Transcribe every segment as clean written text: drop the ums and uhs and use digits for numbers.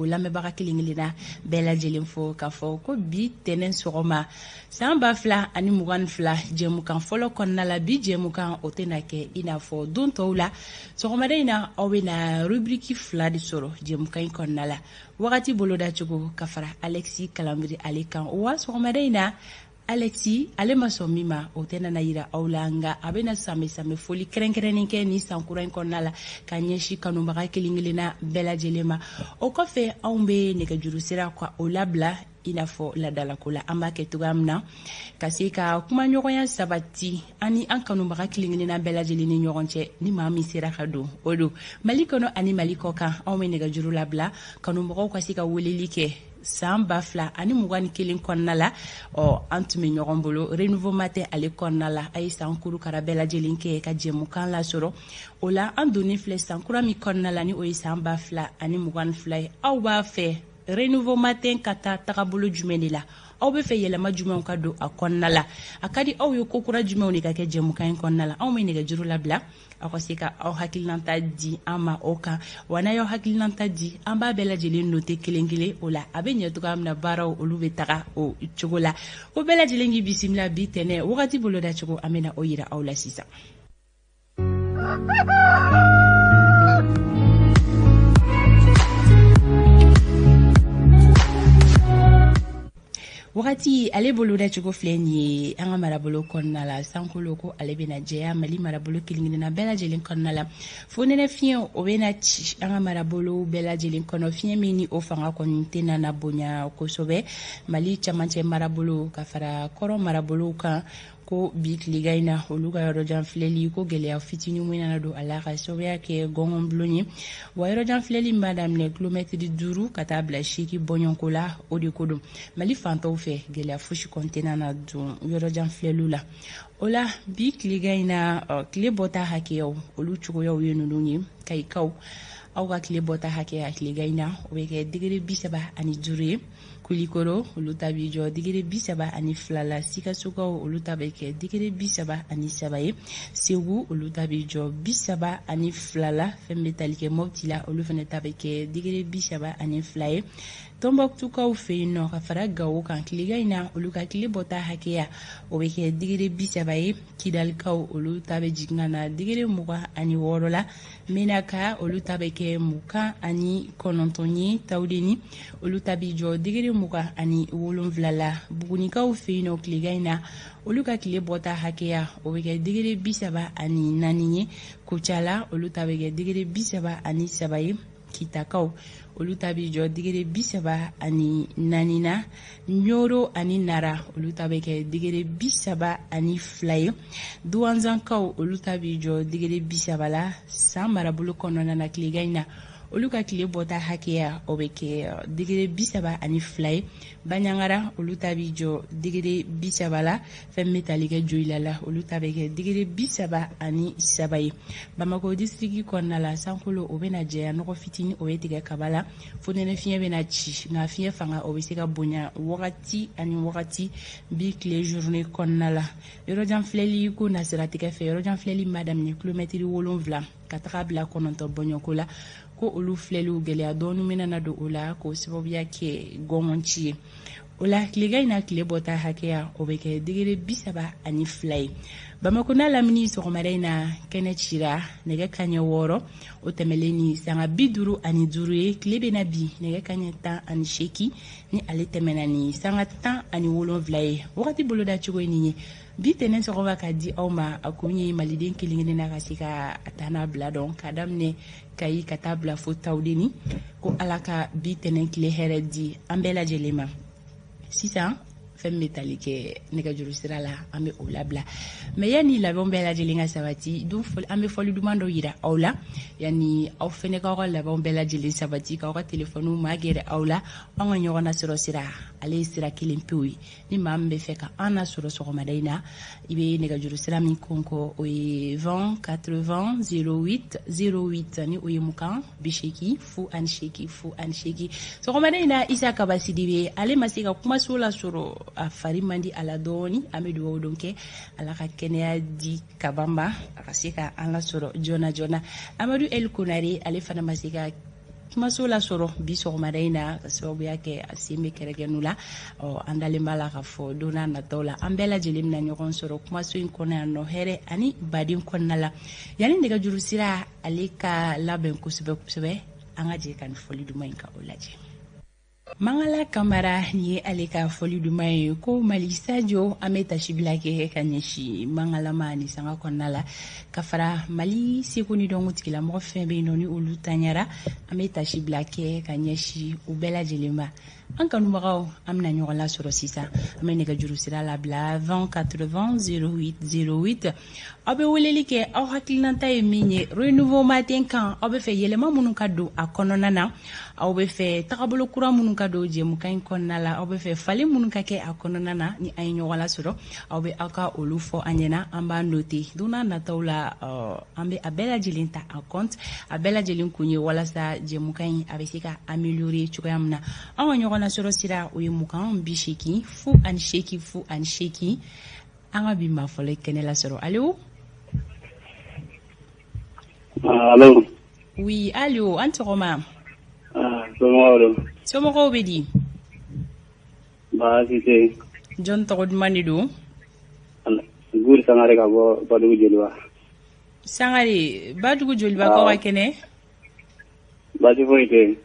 Lamɛnbaga kelen kelenna bɛɛ lajɛlen fo k'a fɔ ko bi tɛnɛn sɔgɔma san 2022 jɛmukan fɔlɔ kɔnɔna la. Bi jɛmukan o tɛna kɛ i n'a fɔ don tɔw la. Sɔgɔmada in na, aw bɛna rubrique fila de sɔrɔ jɛmukan in kɔnɔna la, wagati bolodacogo ka fara Alexis Kalanbiri ale kan. Wa sɔgɔmada in na, Alexis ale ma sɔn min ma, o tɛna na yira aw la, nka a bɛna sanbɛ sanbɛ foli kɛrɛnkɛrɛnnen kɛ ni san kura in kɔnɔna la ka ɲɛsin kanubaga kelen kelenna bɛɛ lajɛlen ma. O kɔfɛ, anw bɛ nɛgɛjuru sira ka o labila i n'a fɔ ladalako la an b'a kɛ cogoya min na, ka se ka kumaɲɔgɔnya sabati an ni an kanubaga kelen kelenna bɛɛ lajɛlen ni ɲɔgɔn cɛ. Ni maa min sera ka don, o don Mali kɔnɔ ani Mali kɔ kan, anw bɛ nɛgɛjuru labila kanubagaw ka se ka weleli kɛ. San 2021 kɔnɔna la, ɔ an tun bɛ ɲɔgɔn bolo Renouveau Matin ale kɔnɔna la. A ye san kurukara bɛɛ lajɛlen kɛ ka jɛmukan lasɔrɔ. O la, an donnen filɛ san kura min kɔnɔna la, ni o ye san 2022 ye, aw b'a fɛ Renouveau Matin ka taa tagabolo jumɛn de la? Aw bɛ fɛ yɛlɛma jumɛnw ka don a kɔnɔna la? A ka di aw ye ko kura jumɛnw de ka kɛ jɛmukan in kɔnɔna la? Anw bɛ nɛgɛjuru labila, aw ka se ka aw hakilinata di an ma o kan. Wa n'a y'aw hakilinata di, an b'a bɛɛ lajɛlen note kelen kelen. O la, a bɛ ɲɛ cogoya min na, baaraw olu bɛ taga o cogo la. Ko bɛɛ lajɛlen k'i bisimila. Bi tɛnɛ wagati boloda cogo, an bɛna o yira aw la sisan. Wagati ale boloda cogo filɛ nin ye an ka marabolo kɔnɔna la. Sankolo ko ale bɛna jɛya Mali marabolo kelen kelenna bɛɛ lajɛlen kɔnɔna la. Fonɛnɛ fiɲɛ o bɛna ci an ka marabolo bɛɛ lajɛlen kɔnɔ, fiɲɛ min ni o fanga kɔni tɛna na bonya kosɛbɛ Mali camancɛ marabolo ka fara kɔrɔn marabolow kan. Ko bi tilegan in na, olu ka yɔrɔjan filɛli ko gɛlɛya fitinin min nana don a la ka sababuya kɛ gɔngɔnbulon ye. Wa yɔrɔjan filɛli b'a daminɛ kilomɛtiri 5 ka taa bila 8 bɔɲɔgɔnko la, o de ko don. Mali fantɔw fɛ, gɛlɛya fosi kɔni tɛna na don yɔrɔjan filɛliw la. O la, bi tilegan in na, tile bɔta hakɛyaw olu cogoyaw ye ninnu ye. Kayikaw, aw ka tile bɔta hakɛya tilegan in na, o bɛ kɛ degré 35 ye. Kulikoro, olu ta b'i jɔ degré 32 la. Sikasokaw, olu ta bɛ kɛ degré 33 ye. Segu, olu ta b'i jɔ 32 la. Fɛn bɛ tali kɛ Mɔpti la, olu fana ta bɛ kɛ degré 32 ye. Tɔnbɔkutukaw fɛ yen nɔ ka fara Gawo kan, tilegan in na, olu ka tile bɔta hakɛya o bɛ kɛ degré 30 ye. Kidalikaw, olu ta bɛ jigin ka na degré 26 la. Menaka, olu ta bɛ kɛ 29 ye. Tawudeni, olu ta bɛ jɔ degré 27 la. Bugunikaw fɛ yen nɔ, tilegan in na, olu ka tile bɔta hakɛya o bɛ kɛ degré 34 ye. Kucala, olu ta bɛ kɛ degré 33 ye. Kitakaw, olu ta bɛ jɔ degré 34 na. Ɲoro ani Nara, olu ta bɛ kɛ degré 32 ye. Duwanzankaw, olu ta bɛ jɔ degré 30 la. San marabolo kɔnɔna na, tilegan in na, olu ka tile bɔta hakɛya o bɛ kɛ degré 32 ye. Baɲangara, olu ta bɛ jɔ degré 30 la. Fɛn bɛ tali kɛ Joyila la, olu ta bɛ kɛ degré 33 ye. Bamakɔ disiriki kɔnɔna la, sankolo o bɛna jɛya, nɔgɔ fitinin o bɛ tigɛ kaba la. Fonɛnɛ fiɲɛ bɛna ci, nka fiɲɛ fanga o bɛ se ka bonya wagati ani wagati bi tile journée kɔnɔna la. Yɔrɔjan filɛli ko nasiratigɛ fɛ, yɔrɔjan filɛli b'a daminɛ kilomɛtiri 7 ka taga bila 9 bɔɲɔgɔnko la. Ko olu filɛliw gɛlɛya dɔɔni bɛna na don o la k'o sababuya kɛ gɔngɔn ci ye. O la, tilegan in na, tile bɔta hakɛya o bɛ kɛ degré 32 ye. Bamakɔ n'a lamini, sɔgɔmada in na, kɛnɛ cira nɛgɛ kaɲɛ 6, o tɛmɛlen ni sanga 55 ye. Tile bɛna bi nɛgɛ kaɲɛ 18, ni ale tɛmɛna ni sanga 17 ye. Wagati boloda cogo ye nin ye. Bi tɛnɛn sɔgɔma ka di aw ma, a kun ye maliden kelen kelen na ka se ka a taa n'a bila dɔn, ka daminɛ Kayi ka taa bila fo Tawudeni. Ko Ala ka bi tɛnɛn tile hɛrɛ di an bɛɛ lajɛlen ma. Sisan, fɛn bɛ tali kɛ nɛgɛjuru sira la, an bɛ o labila. Mais yanni labɛnw bɛɛ lajɛlen ka sabati, an bɛ fɔli duman dɔ yira aw la. Yanni aw fɛnɛ k'aw ka labɛnw bɛɛ lajɛlen sabati, k'aw ka telefɔniw magɛrɛ aw la, an ka ɲɔgɔn nasɔrɔ sira, ale ye sira kelen pewu ye. Ni maa min bɛ fɛ ka an nasɔrɔ sɔgɔmada in na, i bɛ nɛgɛjuru sira min kɔnkɔ, o ye 20 80 08 08, ni o ye 20 80 0 8 0 8. Sɔgɔmada in na, Isa Kaba Sidibe, ale ma se ka kumaso lasɔrɔ, a fari man di a la dɔɔni. An bɛ dugawu don kɛ, Ala ka kɛnɛya di Kaba ma, a ka se ka an lasɔrɔ joona joona. Amadu El Konare, ale fana ma se ka kumaso lasɔrɔ bi sɔgɔmada in na ka sababuya kɛ a sen bɛ kɛrɛkɛnu la. Ɔ, an dalen b'a la k'a fɔ don n'a nataw la an bɛɛ lajɛlen bɛna ɲɔgɔn sɔrɔ kumaso in kɔnɔ yan nɔ hɛrɛ ani baden kɔnɔna la. Yanni nɛgɛjuru sira ale ka labɛn kosɛbɛ kosɛbɛ, an ka jɛ ka nin fɔli duman in ka o lajɛ. Mangala Kamara, nin ye ale ka fɔli duman ye ko Mali Sadio. An bɛ tasibila kɛ ka ɲɛsin Mangala ma ni sanga kɔnɔna la, ka fara Mali seko ni dɔnko tigilamɔgɔ fɛn bɛ yen nɔ ni olu tanyara. An bɛ tasibila kɛ ka ɲɛsin u bɛɛ lajɛlen ma. An kanubagaw, an bɛna ɲɔgɔn lasɔrɔ sisan. An bɛ nɛgɛjuru sira labila 20 80 08 08. Aw bɛ weleli kɛ, aw hakilinata ye min ye Renouveau Matin kan, aw bɛ fɛ yɛlɛma minnu ka don a kɔnɔna na, aw bɛ fɛ tagabolo kura minnu ka don jɛmukan in kɔnɔna la, aw bɛ fɛ falen minnu ka kɛ a kɔnɔna na, ni an ye ɲɔgɔn lasɔrɔ, aw bɛ aw ka olu fɔ an ɲɛna, an b'a noter. Don n'a nataw la, an bɛ a bɛɛ lajɛlen ta en compte. A bɛɛ lajɛlen kun ye walasa jɛmukan in a bɛ se ka améliorer cogoya min na. An ka ɲɔgɔn lasɔrɔ sira, o ye 20 80 0 08. An ka bi maa fɔlɔ kɛnɛ lasɔrɔ. Allo? Allo? Oui, allo, an sɔgɔma. Somɔgɔw don? Somɔgɔw bɛ di? Baasi tɛ yen. Jɔn tɔgɔ duman de don? Guri Sangare ka bɔ Badugu Joliba. Sangare, Badugu Jolibakaw ka kɛnɛ? Baasi foyi tɛ yen.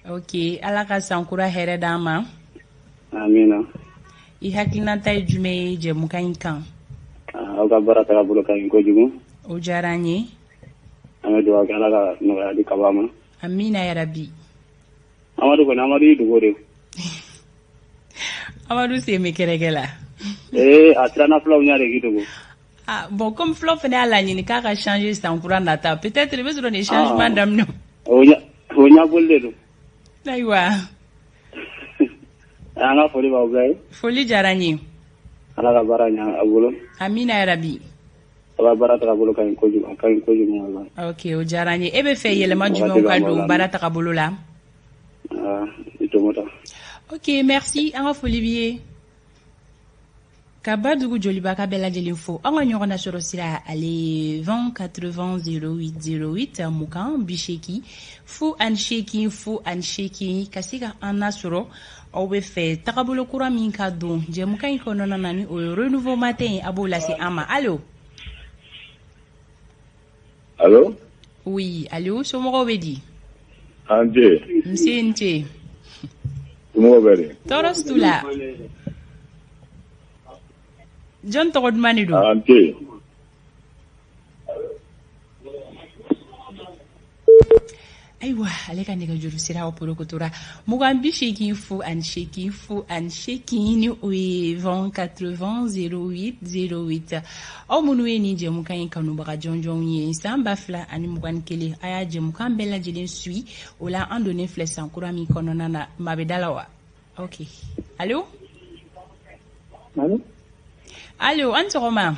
Ok, Ala ka sankura hɛrɛ d'an ma. Amina. I hakilinata ye jumɛn ye jɛmukan in kan? Aw ka baara tagabolo ka ɲi kojugu. O diyara an ye. An bɛ dugawu kɛ, Ala ka nɔgɔya di kaba ma. Amina yarabi. Amadu kɔni, Amadu y'i dogo de. Amadu sen bɛ kɛrɛkɛ la. Ee, a siranna fulaw ɲɛ de k'i dogo. Ah bon, comme fulaw fana y'a laɲini k'a ka changer sankura nata, peut-être i bɛ sɔrɔ nin changement daminɛ. O ɲɛboli de don. Ayiwa. An ka foli b'aw bɛɛ ye. Foli diyara n ye. Ala ka baara ɲɛ a bolo. Amina yarabi. Aw ka baara tagabolo ka ɲi kojugu, a ka ɲi kojugu walahi. Ok, o diyara n ye. E bɛ fɛ yɛlɛma jumɛnw ka don baara tagabolo la? Ah, i tomo ta. Ok, merci, an ka foli b'i ye. Ka Badugu Joliba ka bɛɛ lajɛlen fo. An ka ɲɔgɔn nasɔrɔ sira ale 20 80 08 08, 20 80 08, ka se ka an lasɔrɔ. Aw bɛ fɛ tagabolo kura min ka don jɛmukan in kɔnɔna na, ni o ye Renouveau Matin ye, a b'o lase an ma. Allo? Allo? Oui, allo, somɔgɔw bɛ di? An ce. Nse, n ce. Somɔgɔw bɛ di? Tɔɔrɔ si t'u la. Jɔn tɔgɔ duman de don? An ce. Ayiwa, ale ka nɛgɛjuru sira o porokotora. 20 0 8 0 8, ni o ye 20 80 08 08. Aw minnu ye nin jɛmukan in kanubaga jɔnjɔnw ye, san 2021 a y'a jɛmukan bɛɛ lajɛlen suit. O la, an donnen filɛ san kura min kɔnɔna na, maa bɛ da la wa? Ok, allo? Allo? Allo, an sɔgɔma.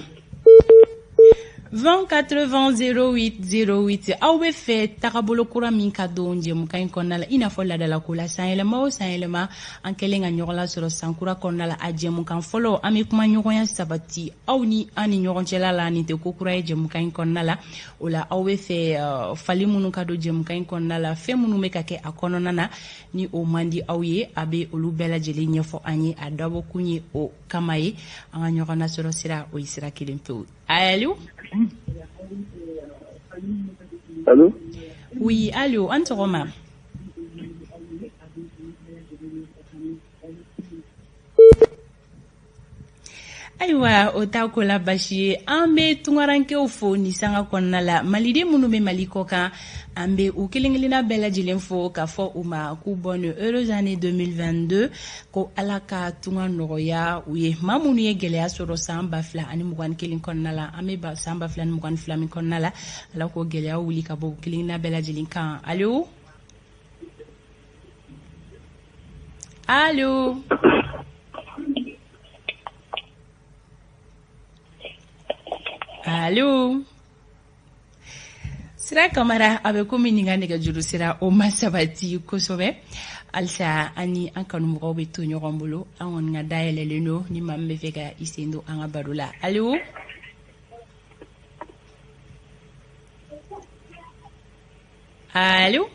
20 80 08 08. Aw bɛ fɛ tagabolo kura min ka don jɛmukan in kɔnɔna la, i n'a fɔ laadalako la, san yɛlɛma o san yɛlɛma, an kɛlen ka ɲɔgɔn lasɔrɔ san kura kɔnɔna la, a jɛmukan fɔlɔ, an bɛ kuma ɲɔgɔnya sabati aw ni an ni ɲɔgɔn cɛla la. Nin tɛ ko kura ye jɛmukan in kɔnɔna la. O la, aw bɛ fɛ fali minnu ka don jɛmukan in kɔnɔna la, fɛn minnu bɛ ka kɛ a kɔnɔna na ni o man di aw ye, a bɛ olu bɛɛ lajɛlen ɲɛfɔ an ye. A dabɔkun ye o kama ye. An ka ɲɔgɔn lasɔrɔ sira, o ye sira kelen pewu. Allo? Allo? Oui, allo, an sɔgɔma. Ayiwa, o t'a ko la basi ye. An bɛ tunkarankew fo nin sanga kɔnɔna la. Maliden minnu bɛ Mali kɔ kan, an bɛ u kelen kelenna bɛɛ lajɛlen fo k'a fɔ u ma k'u bonne heureuse année 2022, ko Ala ka tunga nɔgɔya u ye. Maa minnu ye gɛlɛya sɔrɔ san 2021 kɔnɔna la, an bɛ san 2022 min kɔnɔna la, Ala k'o gɛlɛya wuli ka bɔ u kelen kelenna bɛɛ lajɛlen kan. Allo? Allo? Allo? Sira Kamara, a bɛ komi nin ka nɛgɛjuru sira o ma sabati kosɛbɛ. Halisa an ni an kanumɔgɔw bɛ to ɲɔgɔn bolo. An kɔni ka dayɛlɛlen don ni maa min bɛ fɛ ka i sen don an ka baro la. Allo? Allo?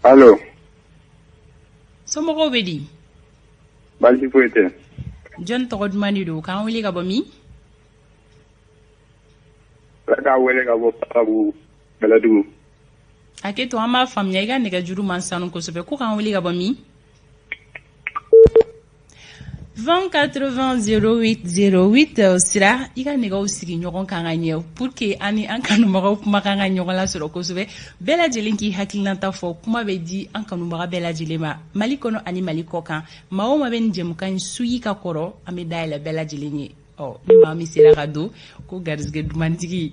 Allo. Somɔgɔw bɛ di? Baasi foyi tɛ. Jɔn tɔgɔ duman de don? K'an wele ka bɔ min? Ala k'a wele ka bɔ Farabugu, Bɛlɛdugu. Hakɛ to, an b'a faamuya, i ka nɛgɛjuru man sanu kosɛbɛ. Ko k'an wele ka bɔ min? 20 80 08 08. Sira, i ka nɛgɛw sigi ɲɔgɔn kan ka ɲɛ pour que an ni an kanubagaw kumakan ka ɲɔgɔn lasɔrɔ kosɛbɛ. Bɛɛ lajɛlen k'i hakilinata fɔ, kuma bɛ di an kanubaga bɛɛ lajɛlen ma, Mali kɔnɔ ani Mali kɔ kan. Maa o maa bɛ nin jɛmukan in suyi ka kɔrɔ, an bɛ dayɛlɛ bɛɛ lajɛlen ye. Ɔ, ni maa min sera ka don, ko garisɛgɛ dumantigi,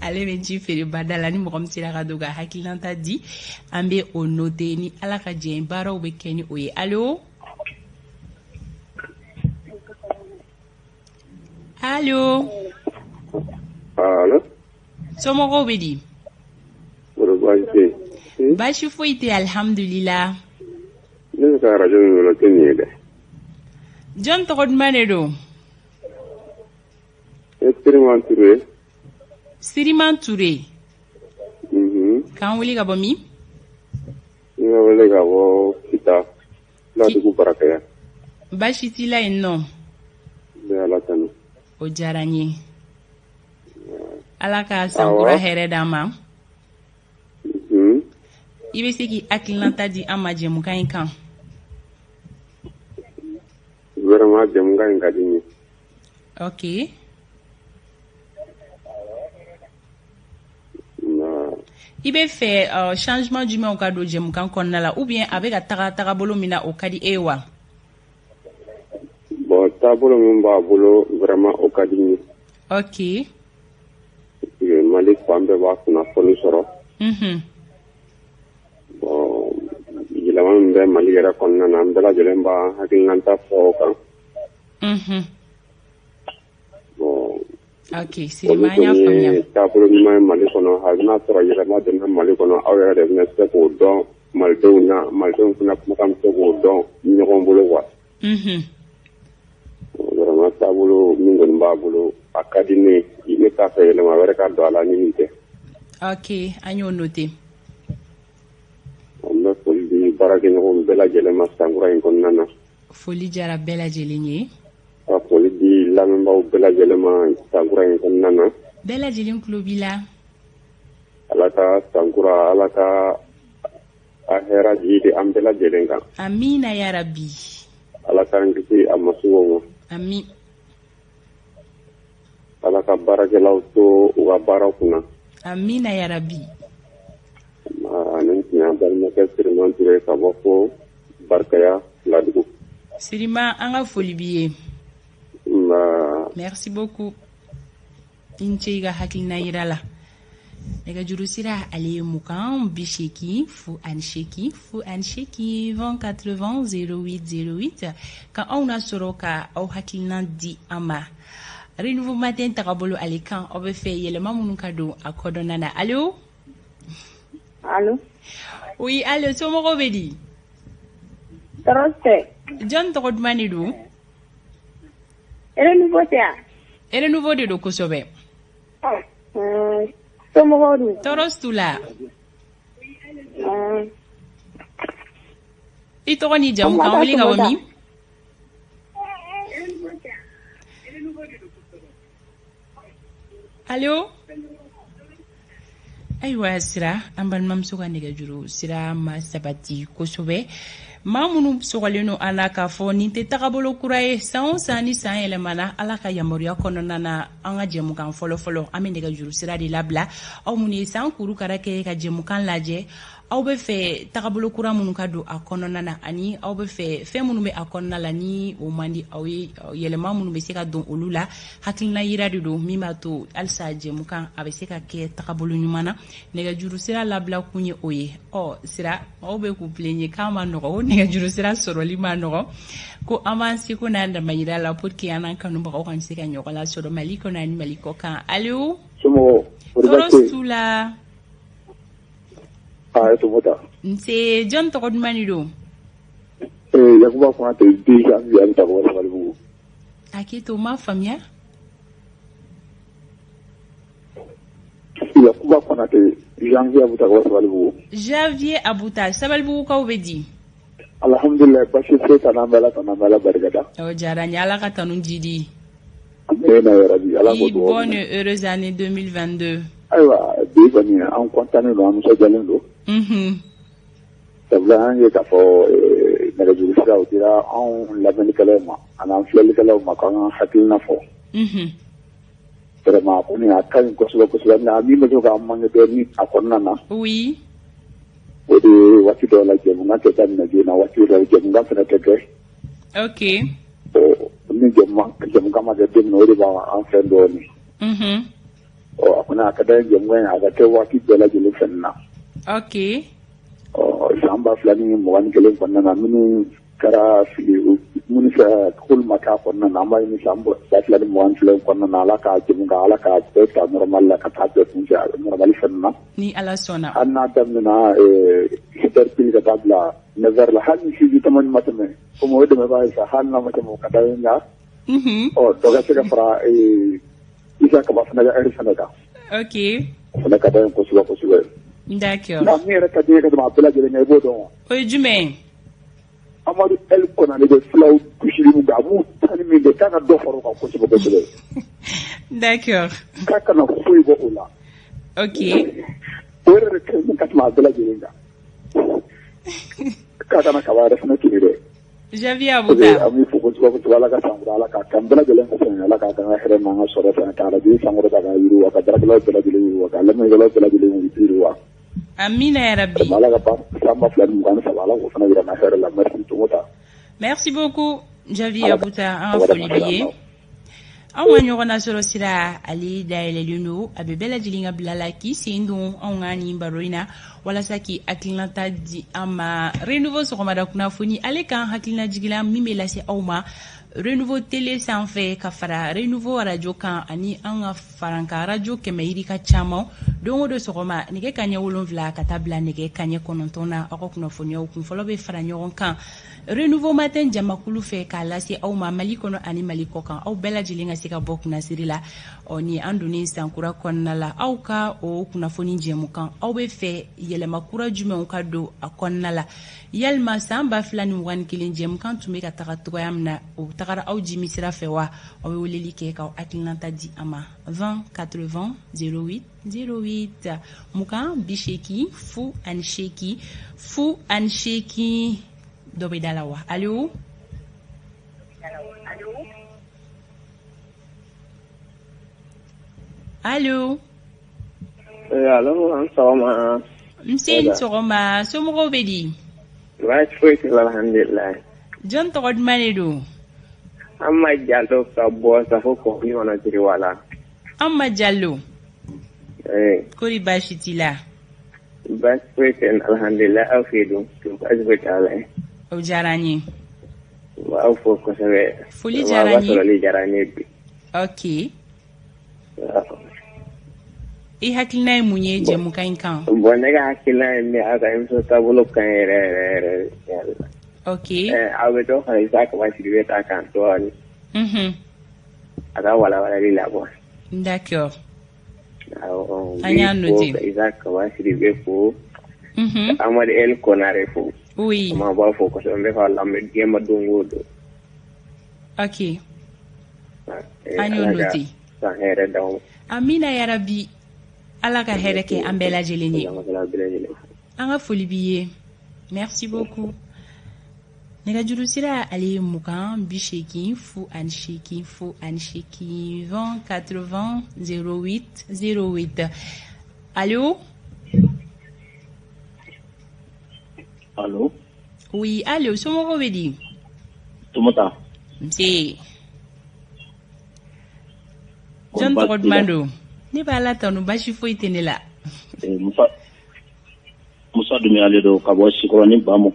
ale bɛ ji feere bada la. Ni mɔgɔ min sera ka don ka hakilinata di, an bɛ o noter. Ni Ala ka jɛ, baaraw bɛ kɛ ni o ye. Allo, allo. Allo. Somɔgɔw bɛ di? Kɔri baasi tɛ yen? Baasi foyi tɛ, alihamudulila. Ne bɛ ka arajo min wele, o tɛ nin ye dɛ. Jɔn tɔgɔ duman de don? E, Siriman Ture. Siriman Ture. K'an wele ka bɔ min? N bɛ wele ka bɔ Kita, Filadugu Barakɛya. Baasi t'i la yen nɔ? N bɛ Ala tanu. O diyara n ye. Ala ka sankura hɛrɛ d'an ma. I bɛ se k'i hakilinata di an ma jɛmukan in kan? Vraiment, jɛmukan in ka di n ye. Ok. I bɛ fɛ changement jumɛnw ka don jɛmukan kɔnɔna la, ou bien a bɛ ka taga tagabolo min na, o ka di e ye wa? Bon, taabolo min b'a bolo, vraiment, o ka di n ye. Ok. Mali fan bɛɛ b'a kunnafoni sɔrɔ. Bon, yɛlɛma min bɛ Mali yɛrɛ kɔnɔna na, an bɛɛ lajɛlen b'a hakilinata fɔ o kan. Bon, Ok, Sirima, an y'a faamuya. Taabolo ɲuman ye Mali kɔnɔ, hali n'a sɔrɔ yɛlɛma donna Mali kɔnɔ, aw yɛrɛ de bɛna se k'o dɔn malidenw na, malidenw fana kumakan bɛ se k'o dɔn ɲɔgɔn bolo quoi. Vraiment, taabolo min kɔni b'a bolo, a ka di ne ye. Ne t'a fɛ yɛlɛma wɛrɛ ka don a la ni nin tɛ. Ok, an y'o noté. An bɛ foli di baarakɛɲɔgɔnw bɛɛ lajɛlen ma sankura in kɔnɔna na. Foli diyara bɛɛ lajɛlen ye. Ka foli di lamɛnbaaw bɛɛ lajɛlen ma sankura in kɔnɔna na. Bɛɛ lajɛlen tulo b'i la. Ala ka sankura, Ala ka a hɛrɛ jigi an bɛɛ lajɛlen kan. Amina yarabi. Ala k'an kisi a masibaw ma. Ami. Ala ka baarakɛlaw to u ka baara kunna. Amina yarabi. Nin tun y'an balimakɛ Siriman Ture ka bɔ fo Barikaya, Filadugu. Sirima, an ka foli b'i ye. Nba. Merci beaucoup. I ni ce i ka hakilina yira la. Nɛgɛjuru sira, ale ye 20 80 08 08, 20 80 08 08, ka anw nasɔrɔ ka aw hakilina di an ma Renouveau Matin tagabolo ale kan. Aw bɛ fɛ yɛlɛma minnu ka don a kɔdɔnna na. Allo. Allo. Oui, allo, somɔgɔw bɛ di? Tɔɔrɔ tɛ. Jɔn tɔgɔ duman de don? Renouveau tɛ yan? Renouveau de don kosɛbɛ. Somɔgɔw dun? Tɔɔrɔ t'u la. I tɔgɔ ni jamu, k'an wele ka bɔ min? Allo. Ayiwa Sira, an balimamuso ka nɛgɛjuru sira ma sabati kosɛbɛ. Maa minnu sɔgɔlen don an na k'a fɔ nin tɛ tagabolo kura ye, san o san ni san yɛlɛmana, Ala ka yamaruya kɔnɔna na, an ka jɛmukan fɔlɔ-fɔlɔ, an bɛ nɛgɛjuru sira de labila. Aw minnu ye san kurukara kɛ ka jɛmukan lajɛ, aw bɛ fɛ tagabolo kura minnu ka don a kɔnɔna na, ani aw bɛ fɛ fɛn minnu bɛ a kɔnɔna la ni o man di aw ye, yɛlɛma minnu bɛ se ka don olu la, hakilina yira de don min b'a to halisa jɛmukan a bɛ se ka kɛ tagabolo ɲuman na. Nɛgɛjuru sira labila kun ye o ye. Ɔ Sira, maaw bɛ k'u plaignent k'a ma nɔgɔ, o nɛgɛjuru sira sɔrɔli ma nɔgɔ, ko an b'an seko n'an damayira la pour que an n'an kanubagaw kan se ka ɲɔgɔn lasɔrɔ Mali kɔnɔ ani Mali kɔ kan. Allo. Somɔgɔw? Tɔɔrɔ t'u la. Ah, Tomota. Nse, jɔn tɔgɔ duman de don? Eh, Yakuba Konate, 2 janvier, a bɛ taa bɔ Sabalibugu. Hakɛ to, ma faamuya. Yakuba Konate, Janvier Abuta ka bɔ Sabalibugu. Janvier Abuta, Sabalibugukaw bɛ di? Alhamdulilayi, basi foyi t'an na, an bɛ Ala tanu, an bɛ Ala barikada. O diyara n ye, Ala ka tanu jidi. Amina yarabi, Ala k'o I dugawu bonne minɛ. Heureuse année 2022. Ayiwa, bi kɔni an kɔntannen don, an nisɔndiyalen don. Sabula an ye k'a fɔ nɛgɛjuru siraw dira anw lamɛnnikɛlaw ma ani an filɛlikɛlaw ma k'an ka hakilina fɔ. Vraiment, a kɔni a ka ɲi kosɛbɛ kosɛbɛ, nka min bɛ to k'an manqué dɔɔni a kɔnɔna na. O de ye waati dɔw la jɛmukan tɛ daminɛ joona, waati dɔw la jɛmukan fana tɛ kɛ. Ni jɛmukan ma kɛ don min na, o de b'an fɛn dɔɔni. Ɔ, a kɔni a ka d'an ye jɛmukan in a ka kɛ waati bɛɛ lajɛlen fɛnɛ na. Ɔ, san 2021 kɔnɔna na, minnu kɛra fili, minnu sera k'olu ma k'a kɔnɔna na, an b'a ɲini san 2022 kɔnɔna na, Ala k'a jɛmukan, Ala k'a bɛɛ ta normal la ka taa bɛɛ kuncɛ normal fɛnɛ na. Ni Ala sɔnna. Hali n'a daminɛna 7 heures pile ka taa bila 9 heures la, hali ni 6 tamani ma tɛmɛ, komi o ye dɛmɛbaa ye sa, hali n'a ma tɛmɛ, o ka d'an ye, nka ɔ, dɔ ka se ka fara Isa Kaba fana ka heure fana kan. O fana ka d'an ye kosɛbɛ kosɛbɛ. Nka min yɛrɛ ka di ye ka tɛmɛ a bɛɛ lajɛlen kan, i b'o dɔn wa? O ye jumɛn ye? Amadu El Konare bɛ fulaw gosili min kɛ, a b'u tani min kɛ, k'a ka dɔ fara o kan kosɛbɛ kosɛbɛ. K'a kana foyi bɔ o la. O yɛrɛ de ka ɲi ka tɛmɛ a bɛɛ lajɛlen kan. K'a kana kaba yɛrɛ fana tigi dɛ. Janvier Abuta. An b'i fo kosɛbɛ kosɛbɛ, Ala ka san kura, Ala k'a k'an bɛɛ lajɛlen ka fɛn ye, Ala k'a k'an ka hɛrɛ n'an ka sɔrɔ fɛn, k'a lajɛ sankɔrɔta k'a yiriwa, ka baarakɛlaw bɛɛ lajɛlen yiriwa, ka lamɛnnikɛlaw bɛɛ lajɛlen yiriwa. Amina yarabi. Ala ka san 2023, Ala k'o fana yira n na hɛrɛ la. Merci Tomota. Merci beaucoup Janvier Abuta, an ka foli b'i ye. Anw ka ɲɔgɔn nasɔrɔ sira ale dayɛlɛlen don, a bɛ bɛɛ lajɛlen ka bila la k'i sen don anw ka nin baro in na walasa k'i hakilinata di an ma Renouveau sɔgɔmada kunnafoni ale kan, hakilina jigila min bɛ lase aw ma Renouveau télé sanfɛ ka fara Renouveau radio kan ani an ka farankan radio 100 yirika caman, don o don sɔgɔma nɛgɛ kanɲɛ 7 ka taa bila nɛgɛ kanɲɛ 9 na, aw ka kunnafoniyaw kunfɔlɔ bɛ fara ɲɔgɔn kan Renouveau Matin jamakulu fɛ k'a lase aw ma Mali kɔnɔ ani Mali kɔ kan, aw bɛɛ lajɛlen ka se ka bɔ kunnasiri la. Ɔ, ni an donnen sankura kɔnɔna la, aw ka o kunnafoni jɛmukan, aw bɛ fɛ yɛlɛma kura jumɛnw ka don a kɔnɔna la? Yalima san 2021 jɛmukan tun bɛ ka taga cogoya min na, o tagara aw jimi sira fɛ wa? Aw bɛ weleli kɛ k'aw hakilinata di an ma 20 80 08 08, 20 80 08 08. Dɔ bɛ da la wa? Allo, allo. Allo, an sɔgɔma. Nse, ni sɔgɔma, somɔgɔw bɛ di? Baasi foyi tɛ, alhamdulilayi. Jɔn tɔgɔ duman de don? An ma Jalo ka bɔ Safo kɔni kɔnɔ Jiriwala. An ma Jalo. Kori baasi t'i la? Baasi foyi tɛ, alhamdulilayi, aw fɛ yen dun? Baasi foyi t'a la. O diyara n ye. N b'aw fo kosɛbɛ. Foli diyara n ye. Sɔrɔli diyara n ye bi. Ok. I hakilina ye mun ye jɛmukan in kan? Bon, ne ka hakilina ye min ye, aw ka émission taabolo ka ɲi yɛrɛ yɛrɛ yɛrɛ. Aw bɛ dɔ fara Isa Kaba Sidibe ta kan dɔɔnin. A ka walawalali la quoi. D'accord. Awɔ. An y'a noté. Isa Kaba Sidibe fo. Amadu El Konare fo. Oui. An b'a fo kosɛbɛ, n bɛ k'a lamɛn diɲɛ ma don o don. Ok. An y'o noté. San hɛrɛ d'aw ma. Amina yarabi. Ala ka hɛrɛ kɛ an bɛɛ lajɛlen ye. An ka foli b'i ye. Merci beaucoup. Nɛgɛjuru sira ale ye 20 80 08 08, 20 80 08 08. Allo? Allo? Oui, allo, somɔgɔw bɛ di? Tomota. Nse. Jɔn tɔgɔ duman don? Ne b'a la tanu, basi foyi tɛ ne la. Musa Dunbiya de don ka bɔ Sikɔrɔni Bamu.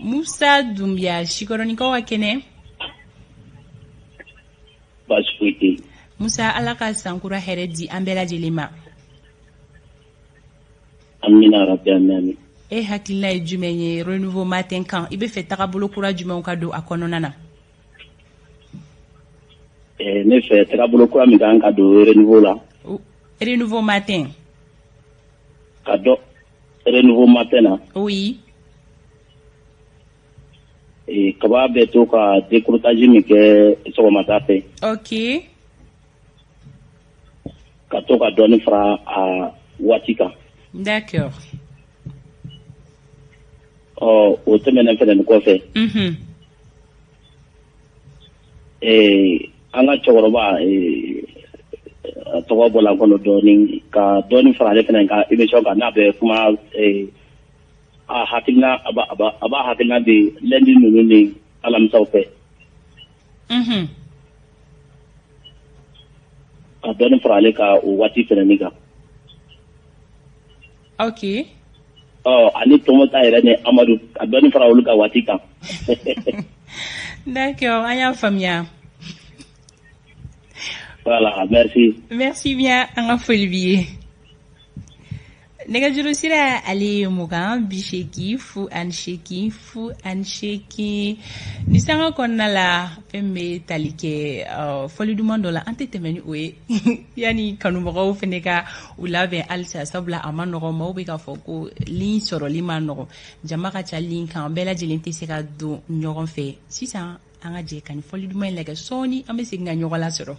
Musa Dunbiya, Sikɔrɔnikaw ka kɛnɛ? Baasi foyi tɛ yen. Musa, Ala ka sankura hɛrɛ di an bɛɛ lajɛlen ma. Amina rabi, ami. E hakilina ye jumɛn ye Renouveau Matin kan? I bɛ fɛ tagabolo kura jumɛnw ka don a kɔnɔna na? Ne fɛ tagabolo kura min kan ka don Renouveau la. Renouveau Matin. Ka dɔ Renouveau matin na. Oui. Kaba bɛ to ka décrotage min kɛ sɔgɔmada fɛ. Ok. Ka to ka dɔɔni fara a waati kan. D'accord. Ɔ, o tɛmɛnen fɛnɛ kɔfɛ. An ka cɛkɔrɔba, a tɔgɔ bɔla n kɔnɔ dɔɔni, ka dɔɔni fara ale fɛnɛ ka émission kan, n'a bɛ kuma a hakilina, a b'a hakilina di lundi ninnu ni alamisaw fɛ. Ka dɔɔni fara ale ka o waati fɛnɛni kan. Ok. Ɔ, ani Tɔmɔta yɛrɛ ni Amadu, ka dɔɔni fara olu ka waati kan. D'accord, an y'a faamuya. Voilà, merci. Merci bien, an ka foli b'i ye. Nɛgɛjuru sira ale ye 20 0 80 0 8. Ni sanga kɔnɔna la, fɛn bɛ tali kɛ fɔli duman dɔ la, an tɛ tɛmɛ ni o ye yanni kanubagaw fɛnɛ ka u labɛn halisa, sabula a ma nɔgɔn, maaw bɛ k'a fɔ ko ligne sɔrɔli ma nɔgɔn, jama ka ca ligne kan, bɛɛ lajɛlen tɛ se ka don ɲɔgɔn fɛ. Sisan an ka jɛ ka nin fɔli duman in lajɛ, sɔɔni an bɛ segin ka ɲɔgɔn lasɔrɔ.